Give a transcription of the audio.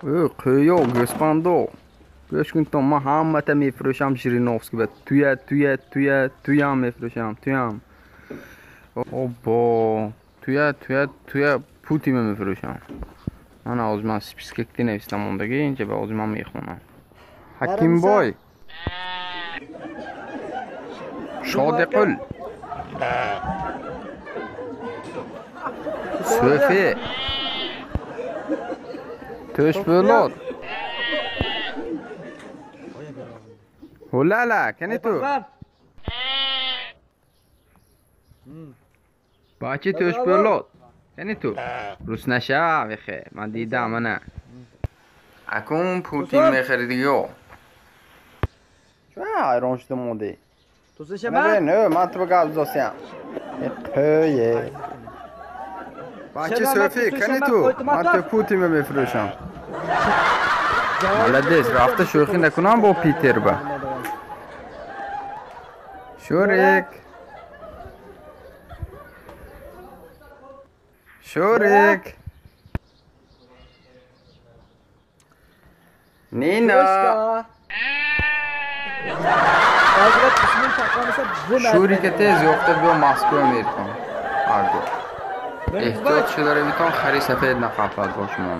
Қӯё, гӯспандо, гӯш кун, то ман ҳамата мефурӯшам Жириновский ба. Туя, туя, туя, туям мефурӯшам, туям. Обо, туя, туя, туя, Путина мефурӯшам. Ман ҳозир ман спискакти навистам мондагӣ инҷа, ба ҳозир ман мехонам. Ҳакимбой, Шодиқул, Сӯфи, To'shpo'lot, Hulala, кани ту? Бачи To'shpo'lot, кани ту? Рус нашав, ихе, ман дидам, ана. Акун Путин мехаридиё. Чӣ ҳайрон шуда мондӣ? Не, ман ту ба гап зосиям. Қӯе. Бачи Сӯфи, кани ту? Ман ту Путин мефурӯшам. Молодец, рафта шӯхӣ накунам бо Питер ба. Шурик. Шурик. Нина. Шурика тез ёфта биё, Москва меркон. Ҳарду. Эҳтиёт шуда равитон, хари сафед нақафад бо шумо.